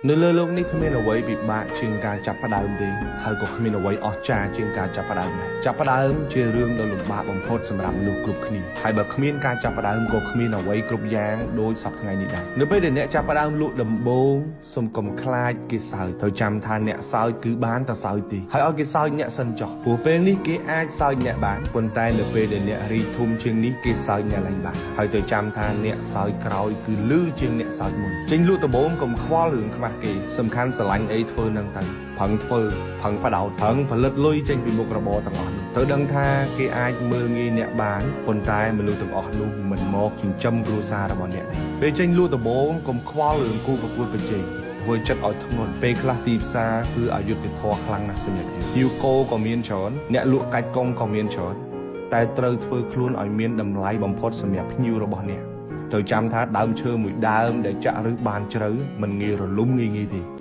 នៅលើលោកនេះគ្មានអ្វីពិបាកជាងការចាប់ផ្ដើមទេហើយក៏គ្មានអ្វីអស្ចារ្យជាងការចាប់ផ្ដើមដែរចាប់ផ្ដើមជារឿងដ៏លំបាកបំផុតសម្រាប់មនុស្សគ្រប់គ្នាហើយបើគ្មានការចាប់ផ្ដើមក៏គ្មានអ្វីគ្រប់យ៉ាងដូចសព្វថ្ងៃនេះដែរនៅពេលដែលអ្នកចាប់ផ្ដើមលក់ដំបូងសូមកុំខ្លាចគេសើចត្រូវចាំថាអ្នកសើចគឺបានតែសើចទេហើយឲ្យគេសើចអ្នកសិនចោះព្រោះពេលនេះគេអាចសើចអ្នកបានប៉ុន្តែនៅពេលដែលអ្នករីកធំជាងនេះគេសើចអ្នកឡើងបានហើយត្រូវចាំថាអ្នកសើចក្រោយគឺលឺជាងអ្នកសើចមុនចេញលក់ដំបូងកុំខ្វល់រឿងខ្មាស់គេសំខាន់ស្រឡាញ់អីធ្វើនឹងទៅប្រឹងធ្វើប្រឹងបដោតប្រឹងផលិតលុយចេញពីមុខរបរទាំងអស់នោះត្រូវដឹងថាគេអាចមើលងាយអ្នកបានប៉ុន្តែមនុស្សទាំងអស់នោះមិនមកចិញ្ចឹមគ្រួសាររបស់អ្នកទេពេលចេញលក់ដំបូងកុំខ្វល់រឿងគូប្រកួតប្រជែងធ្វើចិត្តឲ្យធ្ងន់ពេលខ្លះទីផ្សារគឺអយុត្តិធម៌ខ្លាំងណាស់សម្រាប់យើងយូកូក៏មានច្រើនអ្នកលក់កាច់កុងក៏មានច្រើនតែត្រូវធ្វើខ្លួនឲ្យមានតម្លៃបំផុតសម្រាប់ភ្ញៀវរបស់អ្នកត្រូវចាំថាដើមឈើមួយដើមដែលចាក់ឫសបានជ្រៅមិនងាយរលំងាយៗទេ។